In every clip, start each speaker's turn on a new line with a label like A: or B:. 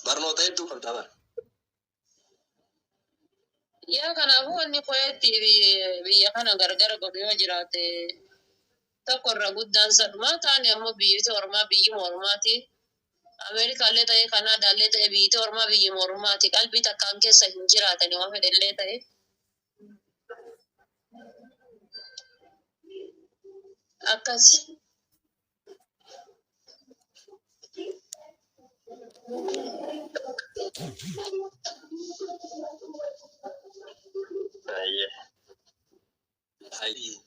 A: Barnoota hedduu qabda bara.
B: Yaa, kanaafuu wanni koyeetti biyya kana gargar godhu yoo jiraate tokko irra guddaan sadhumaa taane ammoo biyyiti ormaa biyyuma ormaati. Ameerikaallee ta'e, Kanaadaallee ta'e, biyyiti ormaa biyyuma ormaati. Qalbii takkaan keessa hin jiraatani waan fedhellee ta'e. Akkas.
A: Ayyee. Ayyee.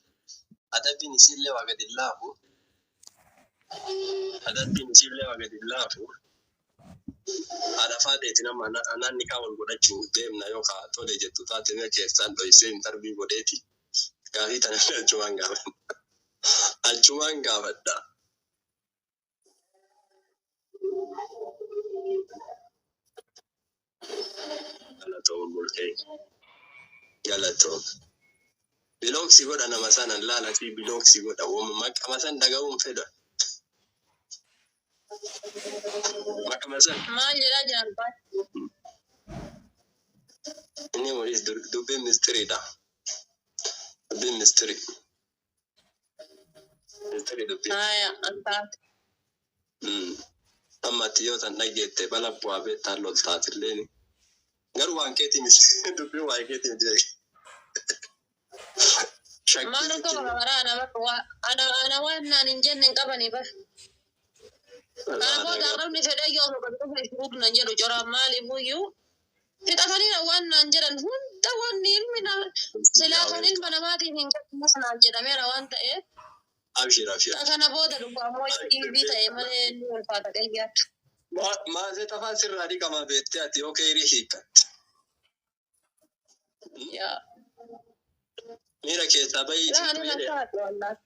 A: Adabbiin isiillee waa gadi hin laafu. Adabbiin isiillee waa gadi hin laafu. Haadha faateeti nama anaan nikaa wal godhachuu deemna yoo kaa tole jettu taate mee keessaan dhoysee intarvii godheeti. Gaafii tana achumaan gaafadha. Achumaan gaafadha. Galatoom bultee. Galatoom. Block si godha nama sana laala fi block si godha. Woma maqama san dhaga'uun fedha. Maqama san.
B: Maal jedhaa jiran baay'ee?
A: Inni mulis dubbiin mistiriidha. Dubbiin mistirii. Mistirii dubbiin.
B: Haya, antaate.
A: Amma ati yoo tan dhageette bala bu'aa beektaan loltaatilleen. Garuu waan keetii miti. Dubbiin waan keetii miti. Shakkii
B: Maal
A: sitti
B: qaba kabaraa ana ana ana waan naan hin jenne hin qabanii bar. Kana booda arrabni fedhee yoo osoo gadi dhufe shuruut nan jedhu coraan maaliifuyyuu fixataniidha waan naan jedhan hunda, wanni ilmi nama silaa kan ilma namaatiif hin qabnes naan jedhameera waan ta'eef.
A: Abshir, abshir.
B: Kana booda dhufu ammoo dhiibii ta'e malee ni ulfaata qayyaatu.
A: Maasee tafaa sirraa dhiqama beektee ati yoo keerii hiikkatte.
B: Yaa.
A: Miira keessaa bahii
B: Laa
A: situ
B: ani
A: jedhe.
B: taatu wallaahi.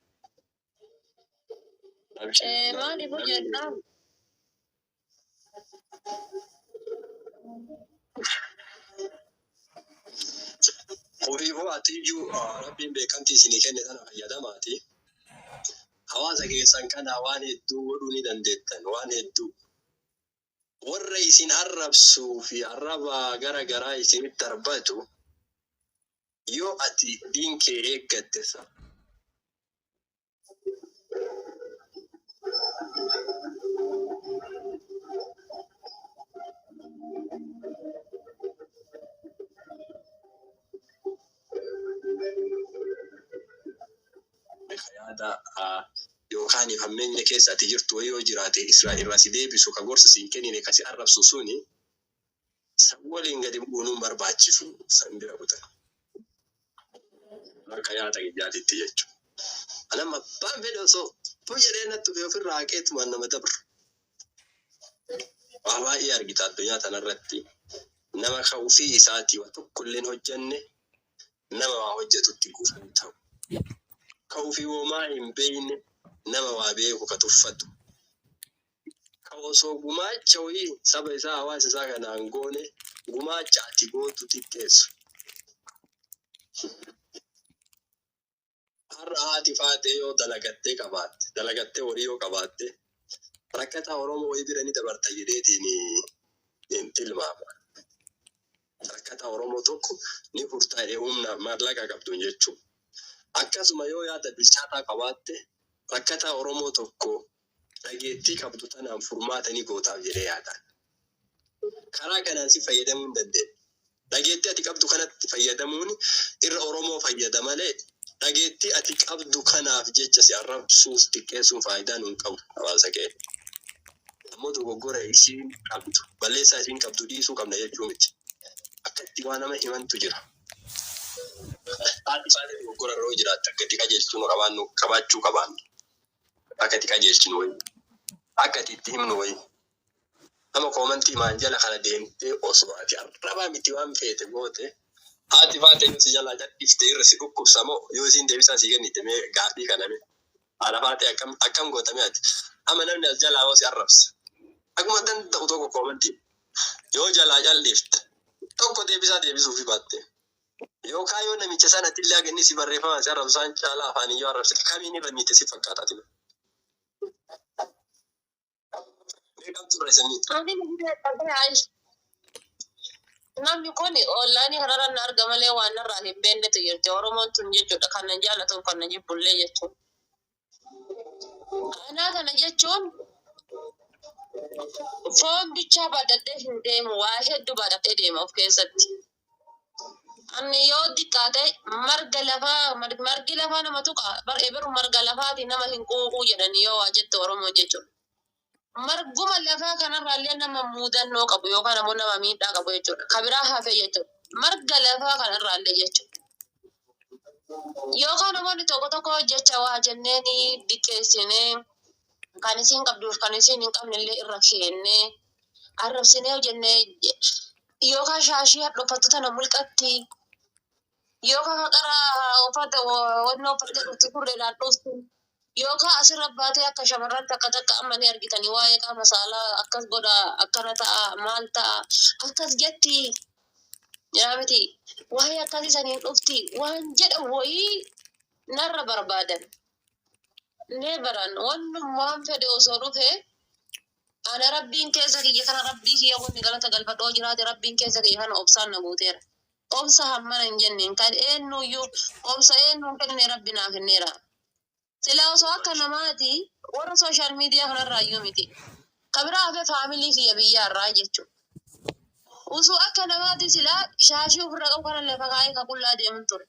A: Abshir.
B: Maaliifuu jennaan
A: Ofiifuu ati iyyuu rabbiin beekamtii isinii kenne sana fayyadamaati. Hawaasa keessan kana waan hedduu godhuu ni dandeettan, waan hedduu. Warra isin arrabsuu fi arraba gara garaa isinitti darbatu yoo ati diin kee eeggatte sa. Yaada yookaan hammeenya keessa ati jirtu wayii yoo jiraate Israa'el irraa si deebisu, ka gorsa siin kennine, ka si arrabsu suni san waliin gadi bu'uun hin barbaachisu, san bira kutan. Akka yaada kiyyaatitti jechuudha. Anamma abbaan fedhe osoo tu jedhee natti dhufe ofirraa haqeetumaan nama dabra. Waa baay'ee argita addunyaa tanarratti, nama ka ofii isaatii waa tokkollee hin hojjenne nama waa hojjetutti gufuu ta'u. Ka ofii homaa hin beekne nama waa beeku ka tuffatu. Ka osoo gumaacha wayii saba isaa, hawaasa isaa kanaan goone, gumaacha ati gootu xiqqeessu. Har'a haati faatee yoo dalagattee qabaatte, dalagattee horii yoo qabaatte, rakkataa Oromoo wayii bira ni dabarta jedheetiin hin tilmaama. Rakkataa Oromoo tokko ni furtaa jedhee humna maallaqa qabduun jechuudha. Akkasuma yoo yaada bilchaataa qabaatte, rakkataa Oromoo tokko dhageettii qabdu tanaan furmaata ni gootaaf jedhee yaadaan. Karaa kanaan si fayyadamuu hin dandeenya. Dhageettii ati qabdu kanatti fayyadamuun irra Oromoo fayyada malee dhageettii ati qabdu kanaaf jecha si arrabsuus xiqqeessuun faayidaa nuun qabu hawaasa keenya. Ammoo dogoggora isiin qabdu, balleessaa isiin qabdu dhiisuu qabna jechuu miti. Akka itti waa nama himantu jira. Haati faatee dogoggora irra yoo jiraatte akka itti qajeelchinu qabaannu qabaachuu qabaannu. Akka itti qajeelchinu wayii. Akka itti itti himnu wayii. Nama koomantii maan jala kana deemtee osoo ati arrabaa miti waan feete goote, haati faatee yoo si jalaa gadhiifte irra si dhukkubsa moo yoo isiin deebisaa sii kennite? Mee gaafii kana, mee haadha faatee akkam akkam goota mee ati? Amma namni as jalaa yoo si arrabsa akkuma danda'u tokko koomantii yoo jalaa calliifte tokko deebisaa deebisuufi baatte, yookaan yoo namicha sanatti illee akka inni si barreeffamaan si arrabsu isaan caalaa afaaniin yoo arrabsite, kamiin irra miite si fakkaata ati? Meeqamtu irra isa miidha?
B: Ani namni kun onlaayinii kanarra na arga malee waan narraa hin beeknetu jirti. Oromoon tun jechuudha kan na jaallatuuf kan na jibbullee jechuudha. Anaa kana jechuun foon bichaa baadhadhee hin deemu, waa hedduu baadhadhee deema of keessatti. Ani yoo xiqqaate marga lafaa, margi lafaa nama tuqa eberu marga lafaati nama hin quuquu jedhanii yoo waa jette Oromoo jechuudha. Marguma lafaa kanarraallee nama muudannoo qabu yookaan ammoo nama miidhaa qabu jechuudha. Ka biraa hafe jechuudha. Marga lafaa kanarraallee jechuudha. Yookaan namoonni tokko tokko jecha waa jenneeni diqqeessinee kan isiin qabduuf kan isiin hin qabnellee irra keennee arrabsinee jennee, yookaan shaashii hadhoofattu tana mulqatti, yookaan haqara uffata wannoo uffattee dhuftu kurreedhaan dhuftu, yookaan asirra baatee akka shamarran takka takka amma ni argitanii waa'ee qaama saalaa akkas godha, akkana ta'a, maal ta'a, akkas jetti yaa miti, waa'ee akkasii saniin dhufti waan jedhan wayii narra barbaadan. Neebaran wannummaan fedhe osoo dhufe, ana Rabbiin keessa kiyya kana, Rabbii kiyya wanni galata galfadhoo jiraate, Rabbiin keessa kiyya kana obsaan na guuteera. Obsa hammana hin jenneen kan eenyuyyuu obsa eenyuun kennine Rabbi naa kenneera. Sila osoo akka namaati warra social media kanarraa iyyuu miti. Ka biraa hafe family kiyya biyyaarraa jechuudha. Osoo akka namaati silaa shaashii ofirra qabu kana lafa kaa'ee ka qullaa deemun ture.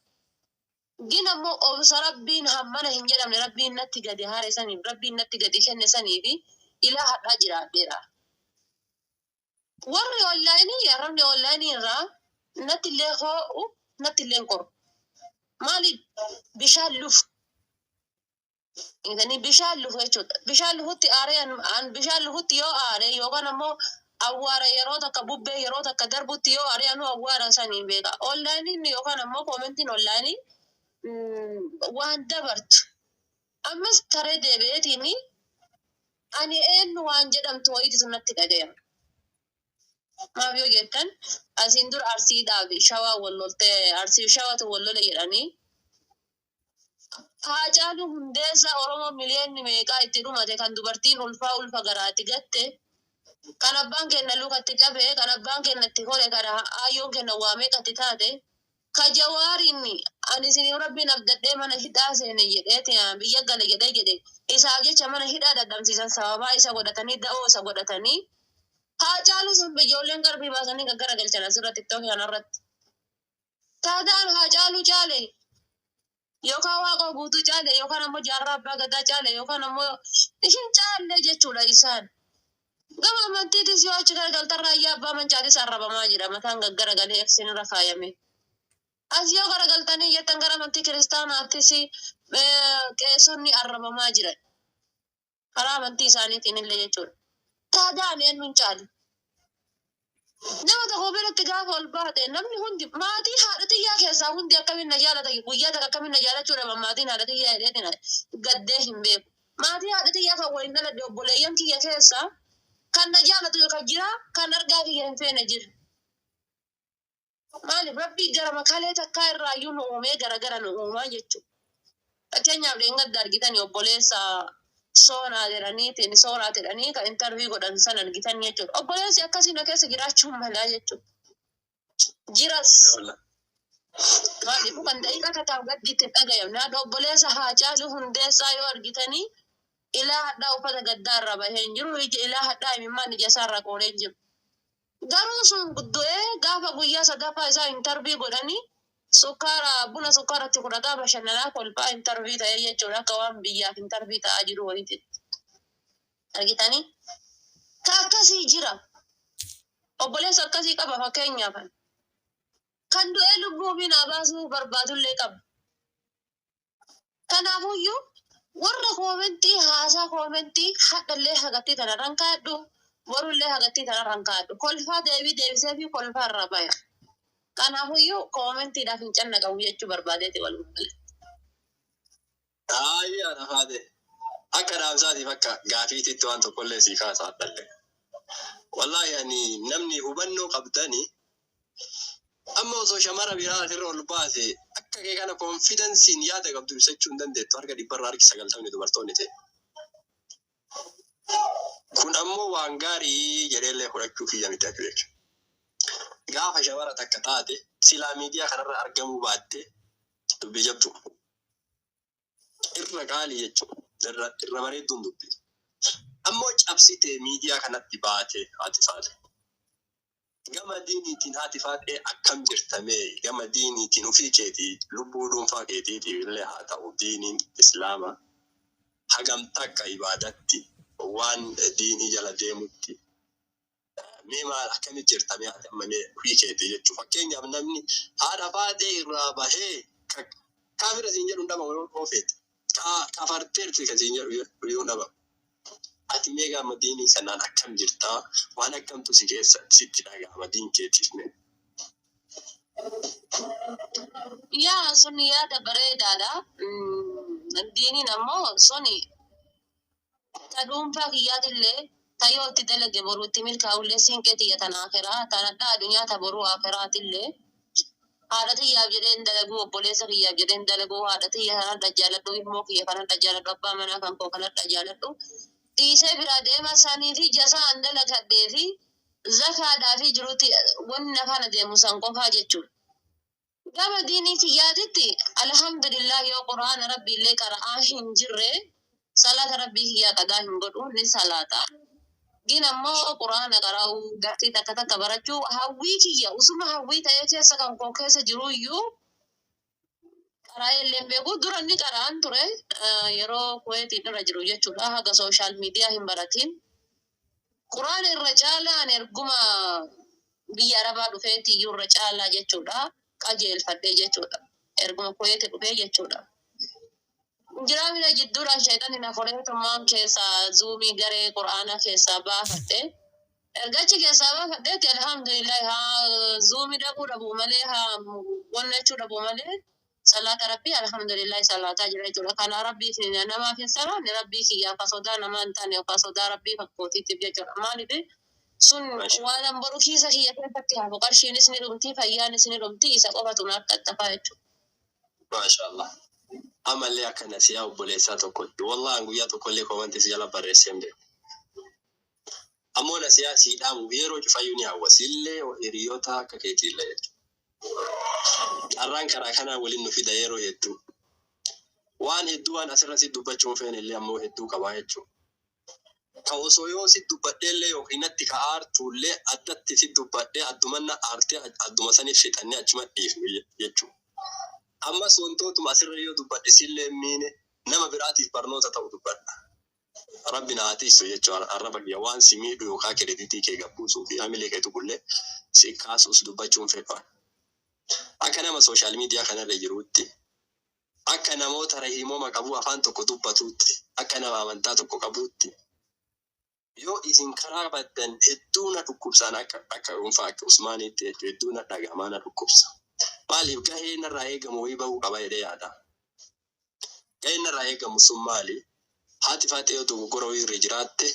B: Gin ammoo obsa Rabbiin hammana hin jedhamne Rabbiin natti gadi haare saniif, Rabbiin natti gadi kenne saniif ilaa hadhaa jiraadheera. Warri onlaayinii, arrabni onlaayinii irraa natti illee hoo'u, natti illee hin qoru. Maaliif? Bishaan lufu. Itanii bishaan lufu jechuudha. Bishaan lufutti aaree, an bishaan lufutti yoo aare yookaan ammoo awwaara yeroo takka bubbee yeroo takka darbutti yoo aare, anuu awwaara saniin beeka. Onlaayiniin yookaan ammoo commentiin onlaayinii waan dabartu. Ammas taree deebi'eetiin ani eenyu waan jedhamtu wayiitu natti dhagayama. Maaf yoo jettan, asiin dura Arsiidhaa fi Shawaa wal loltee, Arsii fi Shawatu wal lole jedhanii, Haacaaluu Hundeessaa Oromoo miliyoonni meeqaa itti dhumate, kan dubartiin ulfaa ulfa garaatti gatte, kan abbaan kenna lukatti cabe, kan abbaan kenna itti hore, kan aayyoon kenna waa meeqatti taate, ka Jawaariin ani isin Rabbiin abdadhee mana hidhaa seene jedheeti biyya gale jedhee jedhe, isaaf jecha mana hidhaa dadhabsiisan, sababaa isa godhatanii, da'oo isa godhatanii, Haacaaluu sun ijoolleen qarbii baasanii gaggara galchan asirratti TikTokii kanarratti. Taadaan Haacaaluu caale yookaan Waaqoo Guutuu caale yookaan ammoo Jaarraa Abbaa Gadaa caale yookaan ammoo ishin caalle jechuudha isaan. Gama amantiitis yoo achi garagaltan, Raayyaa Abbaa Mancaatis arrabamaa jira, mataan gaggaragalee eksin irra kaayame. As yoo garagaltanii jettan, gara amantii kiristaanaattis qeesonni arrabamaa jiran. Karaa amantii isaaniitiin illee jechuudha. Taadaan eenyuun caale? Nama tokko biratti gaafa ol baate, namni hundi maatii haadha xiyyaa keessaa hundi akkamiin na jaalata, guyyaa takka akkamiin na jaalachuu dhaban maatiin haadha xiyyaa jedheetiin gaddee hin beeku. Maatii haadha xiyyaa kan waliin dhaladhe, obboleeyyan kiyya keessaa kan na jaalatu kan jira, kan argaa kiyya hin feene jira. Maaliif? Rabbii gara makalee takkaa irraayyuu nu uumee gara gara nu uumaa jechuudha. Fakkeenyaaf, dheengadda argitanii obboleessa Soonaa jedhaniitiin, Soonaa jedhanii kan interview godhan san argitan jechuudha. Obboleessi akkasii na keessa jiraachuun malaa jechuudha. Jiras. Maaliif? Kan daqiiqaa takkaaf gaddi itti hin dhagayamne. Haadha obboleessa Haacaaluu Hundeessaa yoo argitanii, ilaa hadhaa uffata gaddaa irraa bahee hin jiru. Ilaa hadhaa imimmaan ija isaa irraa qooree hin jiru. Garuu sun du'ee gaafa guyyaa sadaffaa isaa interview godhanii, sukkaara buna sukkaaratti fudhataa, bashannanaa, kolfaa interview ta'ee jechuudha, akka waan biyyaaf interview ta'aa jiru wayiiti. Argitanii? Ka akkasii jira. Obboleessa akkasii qaba fakkeenyaaf. Kan du'ee lubbuu ofii naa baasuu barbaadullee qaba. Kanaafuyyuu warra commentii haasaa commentii hadhallee hagattii tanarran kaadhu, borullee hagattii tanarran kaadhu, kolfaa deebii deebisee fi kolfaa irraa baya. Kanaafuyyuu commentiidhaaf hin cannaqamu jechuu barbaadeeti walumaa galatti.
A: Baay'ee anafaate. Akka dhaamsaatiif, akka gaafiititti waan tokkollee sii kaasa hadhallee. Wallaahi ani namni hubannoo qabdani amma osoo shamara biraa asirra ol baase akka kee kana confidenceiin yaada qabdu ibsachuu hin dandeettu, harka 90% harki 90 dubartoonni ta'e. Kun ammoo waan gaarii jedheellee fudhachuu kiyya miti ati beekta. Gaafa shamara takka taate silaa miidiyaa kanarra argamuu baatte dubbii jabdu. Irra qaalii jechuudha. Irra bareedduun dubbii. Ammoo cabsitee miidiyaa kanatti baate haati faate. Gama diiniitiin haati faatee akkam jirtamee gama diiniitiin ofii keetii lubbuu dhuunfaa keetiitiif illee haa ta'u diiniin islaamaa hagam takka ibaadatti waan diinii jala deemutti mee maal akkamitti jirtamee ati amma mee ofii keetii jechuudha. Fakkeenyaaf namni haadha faatee irraa bahee kaafira siin jedhu hin dhabamu yoo dhoofeete. Kafarteerti kan siin jedhu yoo hin dhabamu. Ati mee gama diinii kanaan akkam jirtaa? Waan akkamtu si keessa sitti dhaga'ama diin keetiif mee?
B: Yaa sun yaada bareedaadha. Diiniin ammoo suni ta dhuunfaa kiyyaatillee ta yoo itti dalage boru itti milkaa'ullee siinqee tiyya tan akiraa tan adda addunyaa ta boruu akiraatillee haadha tiyyaaf jedheen dalaguu obboleessa kiyyaaf jedheen dalaguu haadha tiyya kanadha jaaladhu ilmoo kiyya kanadha jaaladhu abbaa manaa kan koo kanadha jaaladhu dhiisee biraa deema sanii fi jasaa an dalagadhee fi zakaadhaa fi jirutti wanni afaan deemu san qofaa jechuudha. Gama diinii kiyyaatitti alhamdulillah yoo quraana rabbi illee qara'aa hin jirre salaata rabbii kiyyaa qadaa hin godhu ni salaata. Gin ammoo quraana qara'uu gartii takka takka barachuu hawwii kiyya usuma hawwii ta'ee keessa kan koo keessa jiruyyuu qara'ee illee hin beeku dura inni qara'an ture yeroo kuweetiin irra jiru jechuudha haga social media hin baratiin. Quraana irra caalaan erguma biyya arabaa dhufeeti iyyuu irra caalaa jechuudha qajeelfadhee jechuudha erguma kuweeti dhufee jechuudha. Jiraamina jidduudhaan shayxanni na koreetummaan keessaa zuumii garee quraana keessaa baafadhe. Ergachi keessaa baafadheetti alhamdulillah haa zuumii dhaquu dhabuu malee haa wannachuu dhabuu malee salaata rabbii alhamdulillah salaataa jira jechuudha. Kana rabbii fi namaaf hin salaanne rabbii kiyyaaf ka sodaa namaa hin taane yookaan sodaa rabbii fakkootiitiif jechuudha. Maaliif sun waan an boru kiisa kiyya keessatti hafu qarshiinis ni dhumti fayyaanis ni dhumti isa qofatu naaf xaxxafaa jechuudha.
A: Maashaallah. Amallee akka nasiyaa obboleessaa tokkotti. Wallahi guyyaa tokkollee comment si jala barreessee hin beeku. Ammoo nasiyaa sii dhaamuuf yeroo cufayyuu ni hawwa. Sillee hiriyoota akka keetiillee jechuudha. Carraan karaa kanaa waliin nu fida yeroo hedduu. Waan hedduu waan asirra si dubbachuu hin feene illee ammoo hedduu qabaa jechuudha. Ka osoo yoo si dubbadhee yookiin natti ka aartuullee addatti si dubbadhee addumanna aartee adduma saniif fixannee achuma dhiifnu jechuudha. Ammas wantootuma asirra yoo dubbadhe sillee miine nama biraatiif barnoota ta'u dubbadha. Rabbi na haa tiisu jechuudha arraba kiyya waan si miidhu yookaan creditii kee gabbuusuu fi hamilee kee tuqullee si kaasuus dubbachuun fedha. Akka nama social media kanarra jiruutti, akka namoota rahiimoma qabu afaan tokko dubbatuutti, akka nama amantaa tokko qabuutti, yoo isin karaa baddan hedduu na dhukkubsaan akka dhuunfaa akka Usmaaniitti jechuudha hedduu na dhagamaa na dhukkubsa. Maaliif gahee narraa eegamu wayii bahuu qaba jedhee yaada. Gaheen narraa eegamu sun maali? Haati faatee yoo dogoggora wayii irra jiraatte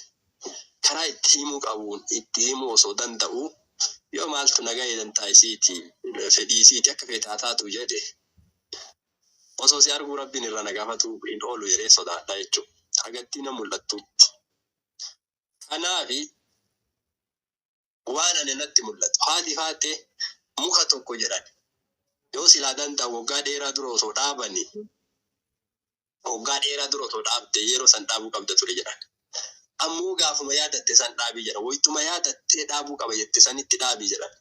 A: karaa itti himuu qabuun itti himuu osoo danda'u yoo maaltu nagahee dantaa isiiti fedhii isiiti akka feetaa taatu jedhe osoo si arguu rabbiin irraa na gaafatu hin oolu jedhee sodaadha jechuudha. Hagattii na mul'attutti. Kanaafi waan ani natti mul'atu haati faatee muka tokko jedhan yoo silaa danda'u waggaa dheeraa dura osoo dhaabanii waggaa dheeraa dura osoo dhaabde yeroo san dhaabuu qabda ture jedhan. Ammoo gaafuma yaadatte san dhaabii jedhan. Wayituma yaadattee dhaabuu qaba jette sanitti dhaabii jedhan.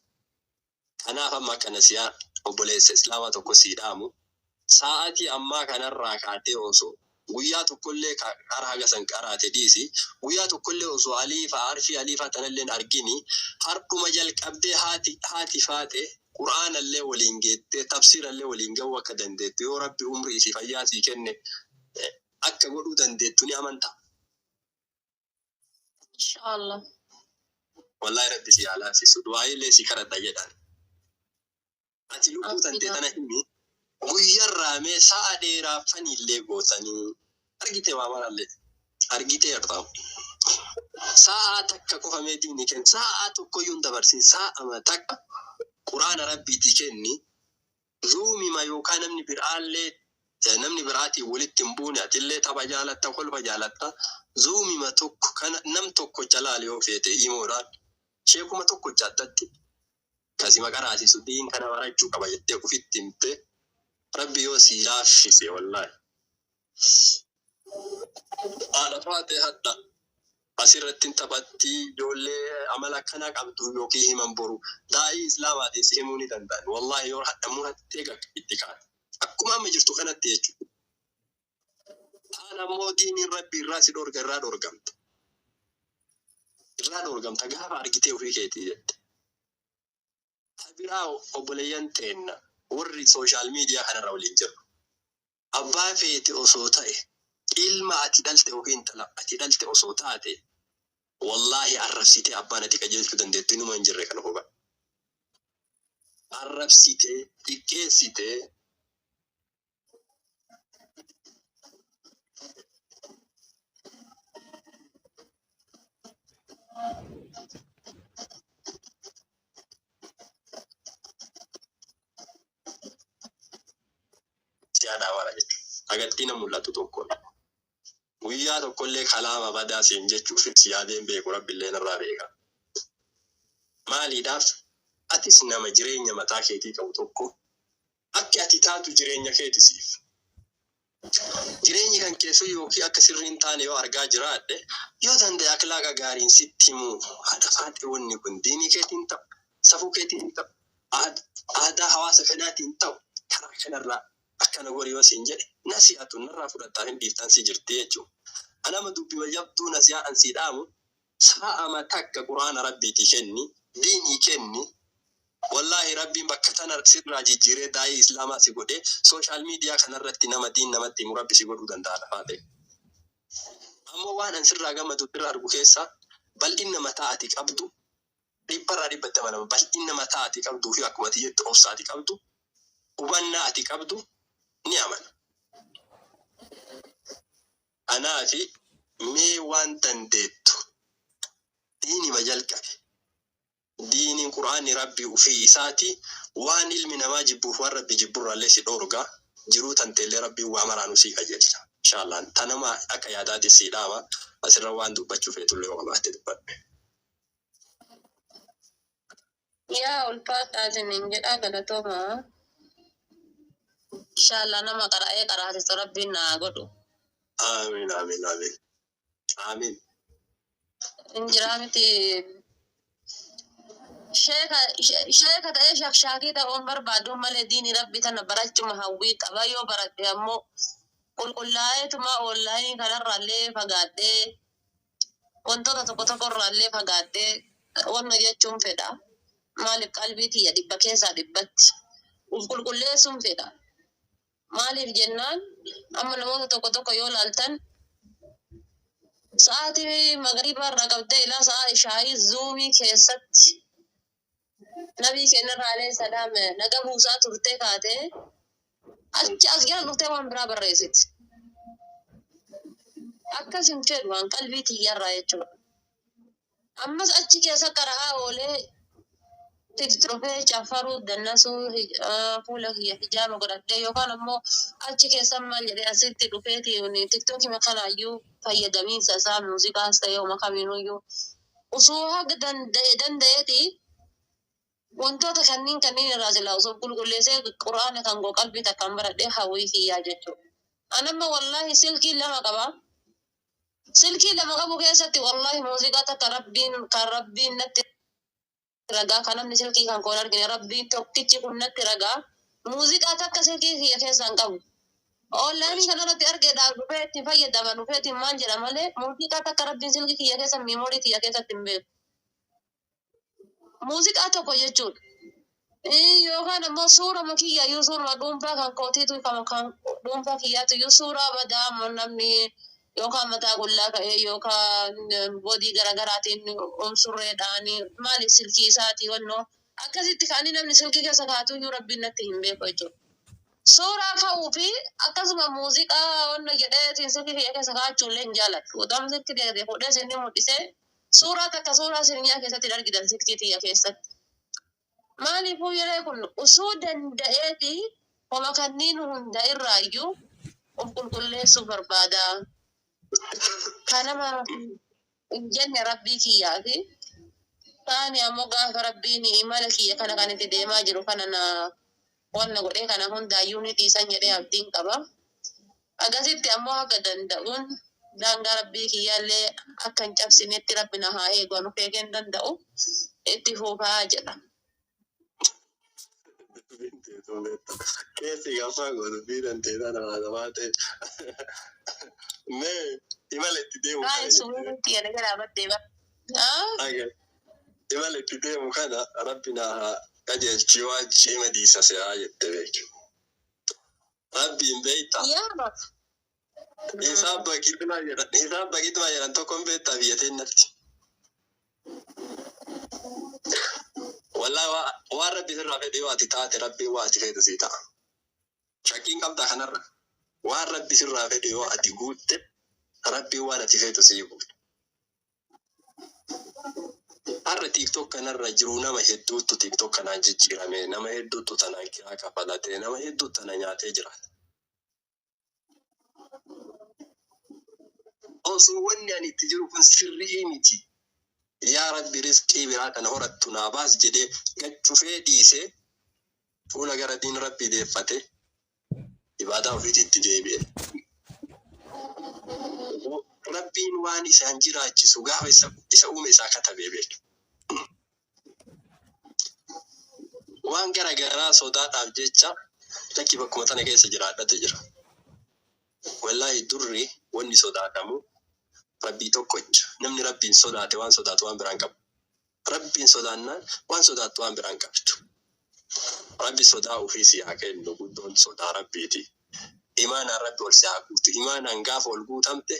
A: Kanaaf amma akka nasiyaa obboleessa islaamaa tokko sii dhaamu sa'aatii ammaa kanarraa kaatee osoo guyyaa tokkollee qara haga san qaraate dhiisi guyyaa tokkollee osoo aliifaa arfii aliifaa tanallee hin argini hardhuma jalqabdee haati faate qur'aanallee waliin geettee tafsiirallee waliin gahuu akka dandeettu yoo rabbi umrii fi fayyaa sii kenne akka godhuu dandeettu ni amantaa.
B: Inshallah.
A: Wallahi rabbi si haa laaffisu du'aayilee si kadhadha jedhan. Ati lubbuu tantee tana himi guyyarraa mee sa'a dheeraa faniillee gootanii argite waa marallee argiteerta. Sa'a takka qofa mee diinii kenni sa'a tokkoyyuu hin dabarsin sa'a takka quraana rabbiitii kenni zuumima yookaan namni biraallee Namni biraatiin walitti hin buune, atillee tapha jaalatta, kolfa jaalatta, zuumima tokko kana nam tokko jalaal yoo feete imoodhaan sheekuma tokko addatti kasima qaraasisu diin kana barachuu qaba jettee ufitti himte, Rabbi yoo si laaffise, wallaahi. Haadha faatee hadha asirratti hin taphatti, ijoollee amala akkanaa qabdu yookiin himan boru daa'ii islaamaatiin si himuu ni danda'an. Wallaahi, yoo hadha murattee itti kaate. Akkuma amma jirtu kanatti jechuudha. Taan ammoo diiniin Rabbi irraa si dhorga, irraa dhorgamta. Irraa dhorgamta gaafa argitee ofii keetii jette. Ta biraa, obboleeyyan teenna warri social media kanarra waliin jiru. Abbaa feete osoo ta'e, ilma ati dhalte yookiin intala ati dhalte osoo taate, wallaahi arrabsitee abbaan ati qajeelchuu dandeettu inuma hin jirre kana hubadhu. Arrabsitee xiqqeessitee si adaawara jechuudha. Agartii na mul'atu tokko. Guyyaa tokkollee kalaama badaa siin jechuuf si yaadeen beeku, Rabbiillee narraa beeka. Maaliidhaaf? Atis nama jireenya mataa keetii qabu tokko, akki ati taatu jireenya keeti siif. Jireenyi kan keessu yookiin akka sirriin taane yoo argaa jiraadhe, yoo danda'e akhlaaqa gaariin sitti himuu, haadha faatee, wanni kun diinii keetiin ta'u, safuu keetiin ta'u, aadaa hawaasa kanaatiin ta'u, karaa kanarraa akkana gori yoo siin jedhe, nasi'atu narraa fudhattaa hin dhiiftan si jirti jechuudha. Anama dubbii jabduu nasi'aa an sii dhaamu, sa'ama takka Quraana Rabbiitii kenni, diinii kenni. Wallaahi, Rabbiin bakka tana sirraa jijjiiree daa'ii islaamaa si godhee social media kanarratti nama diin namatti himu Rabbi si godhuu danda'a lafaa ta'e. Ammoo waan an sirraa gammadu, sirraa argu keessaa, bal'inna mataa ati qabdu dhibbarraa dhibbatti amanama. Bal'inna mataa ati qabduu fi akkuma ati jettu obsa ati qabdu, hubannaa ati qabdu ni amana. Kanaafi mee waan dandeettu diinima jalqabe. Diiniin Quraanni Rabbii ufii isaati waan ilmi namaa jibbuuf waan Rabbi jibburraallee si dhoorga, jiruu tanteellee Rabbiin waa maraanuu sii qajeelcha. Inshaallah tanama akka yaadaati sii dhaama. Asirra waan dubbachuu feetullee yoo qabaatte dubbadhe.
B: Yaa ulfaadhaa isiniin jedhaa, galatooma. Inshallah nama qara'ee qaraasisu Rabbiin naa godhu.
A: Amiin, amiin, amiin, amiin.
B: Injiraa miti, sheeka ta'ee shakshaakii ta'uun barbaadu malee, diini Rabbi tana barachuma hawwii qaba. Yoo baradhe ammoo qulqullaa'eetuma onlaayinii kanarraallee fagaadhee, wantoota tokko tokkorraallee fagaadhee wanna jechuun fedha. Maaliif? Qalbii tiyya dhibba keessaa dhibbatti uf qulqulleessuun fedha. Maaliif jennaan, amma namoota tokko tokko yoo laaltan, sa'aatii magariibaa irraa qabdee ilaa sa'a ishaayii zuumii keessatti nabii keenyarraa alayhi salaam naga buusaa turtee kaatee achi as jala dhuftee waan biraa barreessiti. Akkas hin fedhu waan qalbii tiyyarraa jechuudha. Ammas achi keessa qara'aa oolee dhufee caffaruu, dannasuu, fuula kiyya hijaaba godhadhee yookaan ammoo achi keessa maal jedhee asitti dhufeeti tiktookii kanaayyuu fayyadamiinsa isaa muuziqaas ta'ee homa kamiinuyyuu osoo haga danda'e danda'eeti wantoota kanneen kanneen irraa silaa osoo qulqulleessee Quraana kan koo qalbii takkaan baradhee hawwii kiyyaa jechuudha. Anamma wallaahi silkii lama qaba. Silkii lama qabu keessatti wallaahi muuziqaa takka, Rabbiin kan Rabbiin natti ragaa, kan namni silkii kan koon argine, Rabbiin tokkichi kun natti ragaa, muuziqaa takka silkii kiyya keessaa hin qabu. Onlaayinii kanarratti argeedhaaf dhufee itti fayyadama, dhufeetiin maal jedha malee, muuziqaa takka Rabbiin silkii kiyya keessa miimoorii kiyya keessatti hin beeku. Muuziqaa tokko jechuudha. Yookaan ammoo suurama kiyya iyyuu, suuruma dhuunfaa kan kootiitu, kan dhuunfaa kiyyaatu iyyuu, suuraa badaa namni yookaan mataa qullaa ka'ee yookaan bodii garaagaraatiin surreedhaan maaliif silkii isaatii wannoo akkasitti ka'anii namni silkii keessa kaa'atu iyyuu Rabbiin natti hin beeku jechuudha. Suuraa ka'uu fi akkasuma muuziqaa wanna jedheetiin silkii kiyya keessa kaa'achuu illee hin jaaladhu. Otoo silkii kiyya fuudhee sinni mul'isee, suuraa takka suuraa sirnyaa keessatti hin argitan silkii kiyya keessatti. Maaliifuu yeroo kun osoo danda'eeti homa kanneen hunda irraayyuu Of qulqulleessuu barbaada. Kanama hin jenne rabbii kiyyaati. Taani ammoo gaafa rabbiin imala kiyya kana kan itti deemaa jiru kana na wanna godhee kana hundaayyuu ni dhiisan jedhee abdiin qaba. Akkasitti ammoo akka danda'uun daangaa rabbii kiyyaallee akka hin cabsinetti rabbi na haa eegu anu eegee hin danda'u itti fufaa jedha.
A: Keessi gaafa gootu fi dandee tana haasawaa ta'e. Mee imala itti deemu
B: Haa
A: kana
B: suuqitti yana gara baddee bara.
A: Imala itti deemu kana rabbi na haa qajeelchi waan ciima dhiisa se'aa jette beeki. Rabbiin beektaa.
B: Yaa Rabbi.
A: Hisaab baqiitumaa jedhan hisaab baqiitumaa jedhan tokko hin beektaa biyya teennatti. Wallahi waan rabbi sirraa fedhe yoo ati taate rabbiin waa ati feetu sii ta'a. Shakkiin qabdaa kanarra. Waan rabbi sirraa fedhe yoo ati guutte rabbiin waan ati feetu sii guuta. Har'a TikTok kanarra jiru nama hedduutu TikTok kanaan jijjiirame, nama hedduutu tanaan kiraa kafalatee, nama hedduutu tana nyaatee jiraata. Osoo wanni ani itti jiru kun sirrii miti. Yaa Rabbi rizqii biraa kana horattu naa baas jedhee gad cufee dhiisee fuula gara diin Rabbii deeffate ibaadaa ofiititti deebi'e. Rabbiin waan isaan jiraachisu gaafa isa uume isaa katabee beeka. Waan gara garaa sodaadhaaf jecha lakki bakkuma tana keessa jiraadhatu jira. Wallaahi durri wanni sodaatamu Rabbii tokkocha. Namni Rabbiin sodaate waan sodaatu waan biraan qabu. Rabbiin sodaannaan waan sodaattu waan biraan qabdu. Rabbi sodaa ofii si haa kennu guddoon sodaa Rabbiiti. Imaanaan Rabbi ol si haa guutu. Imaanaan gaafa ol guutamte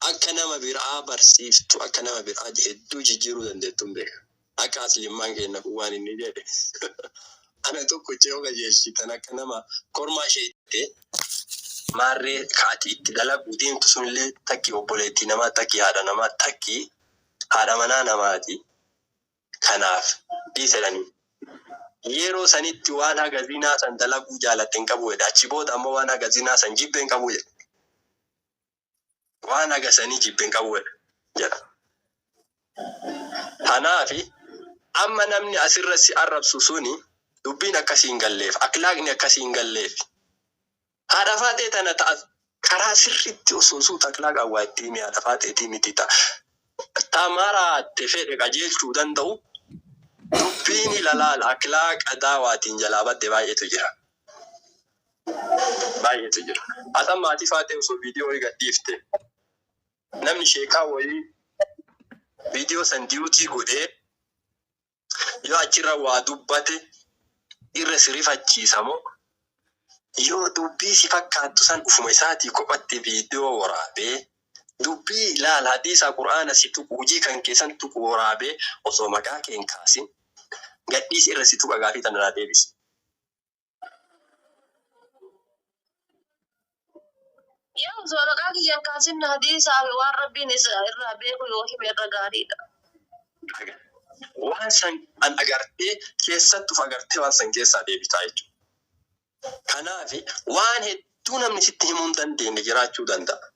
A: akka nama biraa barsiiftu akka nama biraa hedduu jijjiiruu dandeettu hin beeka. Akka asliimmaan keenya kun waan inni jedhe ana tokko yoo qajeelchitan akka nama kormaa isheettee maarree kaati itti dalaguu deemtu sunillee takki obboleettii namaa takki haadha namaa takki haadha manaa namaati. Kanaaf dhiisedhanii. Yeroo sanitti waan haga zinaa san dalaguu jaalatte hin qabu jedha. Achi booda ammoo waan haga zinaa san jibbe hin qabu jedha. Waan haga sanii jibbe hin qabu jedha. Kanaafi amma namni asirra si arrabsu suni dubbiin akkasii hin galleef, akhlaaqni akkasii hin galleef. Haadha faaxee tana ta'a karaa sirriitti osoo suuta akhlaaqaan waa itti himi haadha faaxeetii miti ta'a. Tamaraatte fedhe qajeelchuu danda'u dubbiin ilalaala akhlaaqa daawaatiin jalaa badde baay'eetu jira. Baay'eetu jira. Atan maatii faaxee osoo viidiyoo wayii gadhiifte namni sheekaa wayii viidiyoo san diyuutii godhee yoo achirra waa dubbate irra si rifachiisa moo yoo dubbii si fakkaattu san ufuma isaatii kophatti viidiyoo waraabee dubbii ilaala hadiisa qur'aana si tuqu hojii kan keessan tuqu waraabee osoo maqaa kee hin kaasin gadhiisi irra si tuqa gaafii tana naa deebisi.
B: Yaa osoo maqaa kiyya hin kaasin hadiisaa fi waan rabbiin isa irraa beeku yoo hime irra gaariidha.
A: Waan san an agartee keessattuuf agartee waan san keessaa deebitaa jechuudha. Kanaaf waan hedduu namni sitti himuu hin dandeenye jiraachuu danda'a.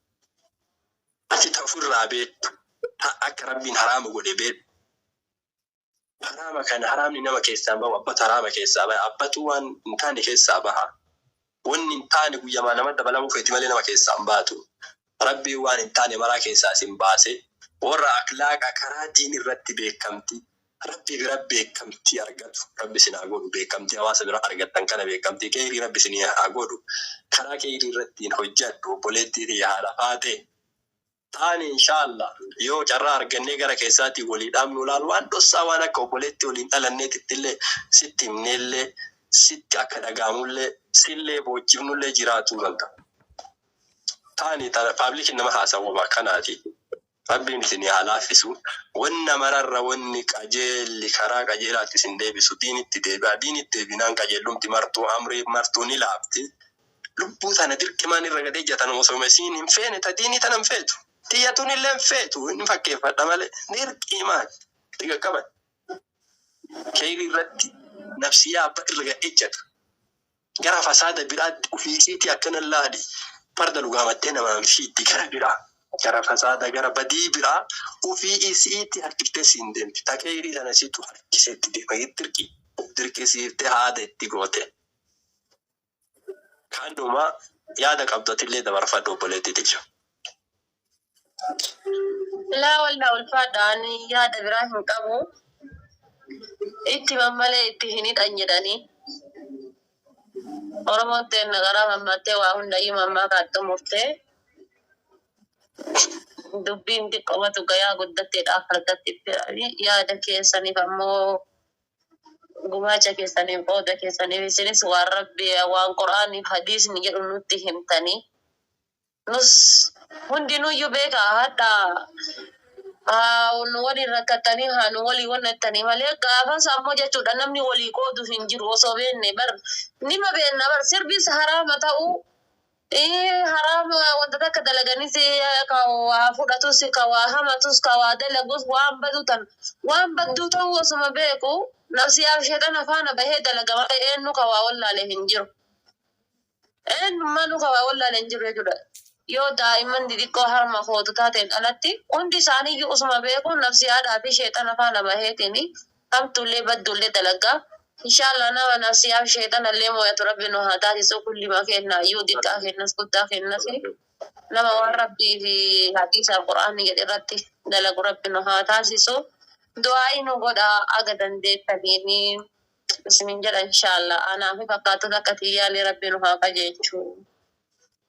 A: Ati ta ofirraa beektu ta akka rabbiin haraama godhe beektu. Haraama kana haraamni nama keessaa bahu abbatu haraama keessaa baha abbatu waan hin taane keessaa baha. Wanni hin taane guyyamaa nama dabalamuu feeti malee nama keessaa hin baatu. Rabbiin waan hin taane maraa keessaa isin baase warra akhlaaqa karaa diin irratti beekamtii Rabbi bira beekamtii argatu. Rabbi isin haa godhu beekamtii hawaasa bira argattan kana beekamtii keeyrii Rabbi isin haa godhu. Karaa keeyrii irratti hin hojjedhu obboleettii tiyya haadha faatee. Taani inshaallah yoo carraa argannee gara keessaatii walii dhaabnu laal waan dhossaa waan akka obboleetti waliin dhalanneetittillee sitti himneellee sitti akka dhaga'amullee sillee boochifnullee jiraatuu danda'a. Taani tana paablikiin nama haasawwama akkanaati. Rabbiin isinii haa laaffisu. Wanna mararra wanni qajeelli karaa qajeelaatti isin deebisu diinitti deebi'a. Diinitti deebinaan qajeellumti martuu amrii martuu ni laafti. Lubbuu tana dirqimaan irra gad ejjatan osoo isiin hin feene ta diinii tana hin feetu. Tiyyatuun illee hin feetu inni fakkeeffadha malee dirqimaan itti qaqqaban. Keeyrii irratti nafsiyyaa abba irra gad ejjata. Gara fasaada biraatti ofiisiitii akkana laali. Farda lugaamattee namaan fiitti gara biraa. Gara fasaada gara badii biraa ofii isiitti harkiftee siin deemti. Takeerii sana situ harkiseetti deema. Dirqi dirqisiiftee haada itti goote. Kanuma yaada qabdatillee dabarfadhu obboleettii tiyya.
B: Laa wallaa ulfaadha, ani yaada biraa hin qabu. Itti mammalee itti hin hidhan jedhanii. Oromoon teenna garaa mammattee waa hundayyuu mammaa xumurtee dubbiin xiqqoomatu gayaa guddatteedhaaf argatti yaada keessaniif ammoo gumaacha keessaniif qooda keessaniif isinis waan Rabbi waan Qur'aaniif hadiisni jedhu nutti himtanii. Nus hundinuyyuu beekaa hadha nu waliin rakkattanii haa nu walii wannattanii malee gaafas ammoo jechuudha namni walii qoodu hin jiru osoo beenne bar nima beenna bar sirbis haraama ta'uu haraama wanta takka dalaganis ka waa fudhatus ka waa hamatus ka waa dalagus waan badu tan waan badduu ta'uu osuma beeku nafsiyaaf sheexana faana bahee dalaga malee eenyu ka waa wallaale hin jiru. Eenyummaanuu ka waa wallaale hin jiru jechuudha. Yoo daa'imman xixiqqoo harma kootu taateen alatti hundi isaaniiyyuu osuma beekuun nafsiyaadhaa fi sheexana faana baheetiin hamtuullee badduullee dalagaa. Inshallah nama nafsiyaaf sheexanallee mo'atu Rabbi nu haa taasisu kullima kennaayyuu xiqqaa kennas guddaa kennas nama waan Rabbii fi hadiisaaf Qur'aanni jedhe irratti dalagu Rabbi nu haa taasisu. Du'aayi nu godha aga dandeettaniin isinin jedha inshallah anaa fi fakkaatota akka tiyyaalee Rabbi nu haa qajeelchu.